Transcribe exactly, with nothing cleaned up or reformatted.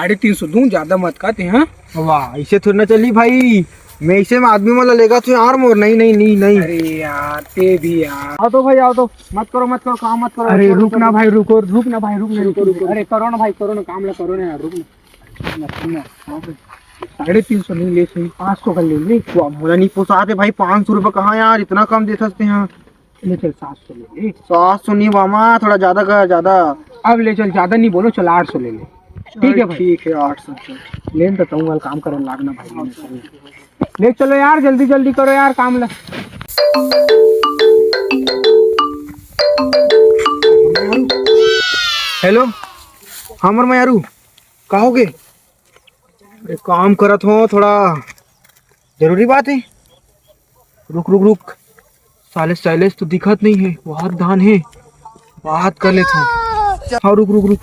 साढ़े तीन सौ दूं, ज्यादा मत कहते हैं। वाह, ऐसे थोड़ी ना चली भाई, मैं ऐसे में आदमी मन ला लेगा तो यार मोर, नहीं, नहीं, नहीं, नहीं। अरे यार, ते भी यार। आओ तो भाई, आओ तो, मत करो, मत करो, काम मत करो। अरे रुक ना भाई, रुको, रुक ना भाई, रुक ना, रुको, रुको। अरे करो ना भाई, करो ना, काम ला करो ना यार, रुक ना। साढ़े तीन सौ नहीं ले सही, पाँच सौ कर ले ले। वाह, मोला नहीं पोसाते भाई, पाँच सौ रुपये कहाँ यार, इतना कम दे सकते हैं? ले चल, सात सौ ले ले। सात सौ नहीं मामा, थोड़ा ज्यादा कर, ज्यादा। अब ले चल, ज्यादा नहीं बोलो, चल आठ सौ ले ले। ठीक है भाई। ठीक है, आठ सौ। ले तो तुम वाला काम करने लागना भाई। ले चलो यार, जल्दी जल्दी करो यार काम ला। हेलो, हमर मयारू, का हो गे? अरे काम करत हो, थोड़ा जरूरी बात है। रुक रुक रुक, साले शैलेश तो दिखत नहीं है, बहुत धान है, बात कर लेत हो। हाँ, रुक रुक रुक।